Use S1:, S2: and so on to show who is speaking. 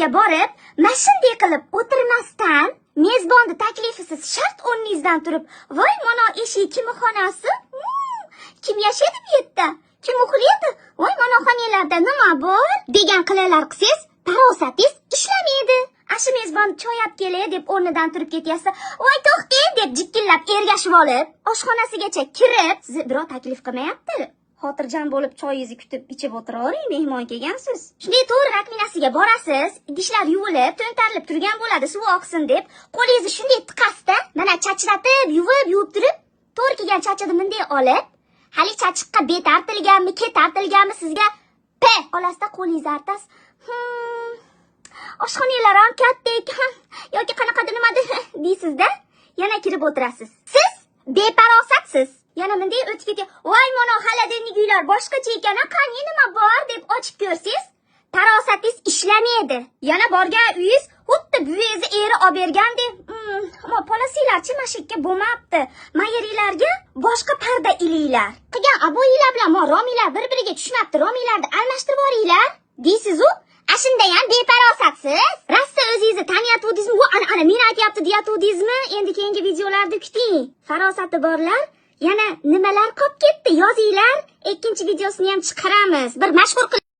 S1: Mehmonga borib, mashunday qilib o'tirmasdan, mezbonni taklifisiz shart o'rningizdan turib, "Voy, mana eshik kimni xonasi? Kim yashaydi bu yerda? Kim uxlaydi? Voy, mana xonalarda nima bor?" degan qiliqlar qilsangiz, farosatingiz ishlamaydi. Ashi mezbon choy olib kelay deb o'rnidan turib ketyapsa, "Voy, to'xtang" deb jikkillab ergashib olib, oshxonasigacha kirib, sizni birov taklif qilmayapti. Xotirjam bo'lib choyingizni kutib ichib o'tiravering, mehmon kelgansiz. Shunday to'g'ri раковина siga borasiz, idishlar yuvilib, to'ntarilib turgan bo'ladi, suvi oqsin deb, qo'lingizni shunday tiqasizda, mana chachratib, yuvib, yuvib turib, to'g'ri kelgan chachini bunday olib, hali chachiqqa bet artilganmi, ket artilganmi sizga p olasizda, qo'lingizni artasiz. Oshxonalar ham katta ekan yoki qanaqadir nimadir deysizda, yana kirib o'tirasiz. Siz befarosatsiz. Yana bunday o'tib ketib, "Voy, mana холодильник uylar boshqacha ekan, a, qani nima bor?" deb ochib ko'rsangiz, farosatingiz ishlamaydi. Yana borgan uyingiz xuddi buvingizni eri olib bergandek, ammo polasinglarchi mashikka bo'lmabdi. Mayeringlarga boshqa parda ilinglar. Qilgan обои lar bilan mo romiylar bir-biriga tushmabdi, romiylarni almashtirib yuboringlar deysiz-u, ashundayam befarosatsiz. Rosa o'zingizni taniyatuvdingizmi? "Vo, ana ana meni aytyapti" deyatuvdingizmi? Endi keyingi videolarda kuting. Farosati borlar yana nimalar qolib ketdi, yozinglar. Ikkinchi videosini ham chiqaramiz. Bir mashhur.